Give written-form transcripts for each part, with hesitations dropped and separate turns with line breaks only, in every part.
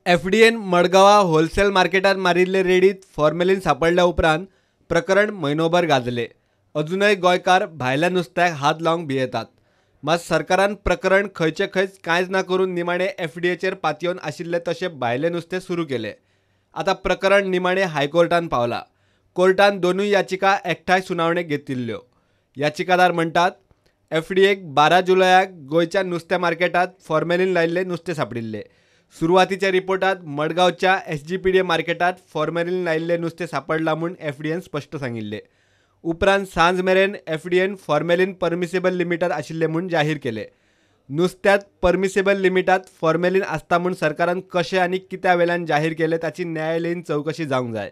FDN मडगांवां wholesale मार्केटात मारिल्ले रेडीत formalin सांपडल्या उपरांत प्रकरण म्हयनोभर गाजले. अजुनय गोंयकार भायल्या नुस्त्याक हात लावंक भियेतात. मात सरकारान प्रकरण खंयचे खंयच कांयच ना करून निमाणे एफडीएचेर पातयेवन आशिल्ले तशें भायलें नुस्तें सुरू केलें. आतां प्रकरण निमाणे हायकोर्टान पावलां. कोर्टान दोनूय याचिका एकठांय सुनावणेक घेतिल्ल्यो. याचिकादार म्हणटात, एफडीएक 12 जुलयाक गोंयच्या नुस्तें मार्केटांत फॉर्मेलीन लायिल्लें नुस्तें सांपडिल्लें. सुरवातीच्या रिपोर्टात मडगांवच्या एसजीपीडीए मार्केटात फॉर्मेलीन लायिल्लें नुस्तें सांपडलां म्हूण एफडीएन स्पश्ट सांगिल्लें. उपरांत सांज मेरेन एफडीएन फॉर्मेलीन परमिसेबल लिमिटात आशिल्लें म्हूण जाहीर केलें. नुस्त्यांत परमिसेबल लिमिटात फॉर्मेलीन आसता म्हूण सरकारान कशें आनी कित्या वेल्यान जाहीर केलें ताची न्यायालयीन चवकशी जावंक जाय.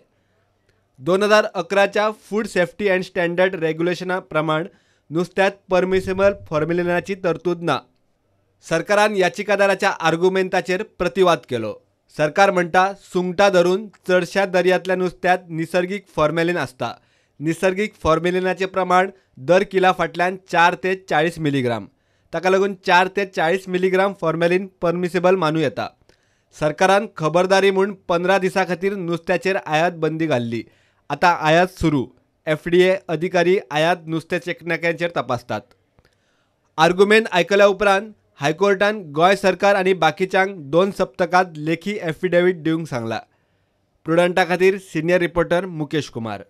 2011च्या फूड सेफ्टी अँड स्टँडर्ड रेग्युलेशना प्रमाण नुस्त्यांत परमिसेबल फॉर्मेलिनाची तरतूद ना. सरकारान याचिकादाराच्या आर्गुमेंताचेर प्रतिवाद केलो. सरकार म्हणटा, सुंगटां धरून चडश्या दर्यांतल्या नुस्त्यांत निसर्गीक फॉर्मेलीन आसता. निसर्गीक फॉर्मेलिनाचें प्रमाण दर किला फाटल्यान 4 ते 40 मिलीग्राम. ताका लागून 4 ते 40 मिलीग्राम फॉर्मेलीन परमिसेबल मानूं येता. सरकारान खबरदारी म्हूण 15 दिसां खातीर नुस्त्याचेर आयात बंदी घाल्ली. आतां आयात सुरू. एफडीए अधिकारी आयात नुस्तें चेकनाक्यांचेर तपासतात. आर्गुमेंत आयकल्या उपरांत हायकोर्टान गोंय सरकार आनी बाकीच्यांक 2 सप्तकांत लेखी एफिडेवीट दिवंक सांगला. प्रुडंटा खातीर सिनियर रिपोर्टर मुकेश कुमार.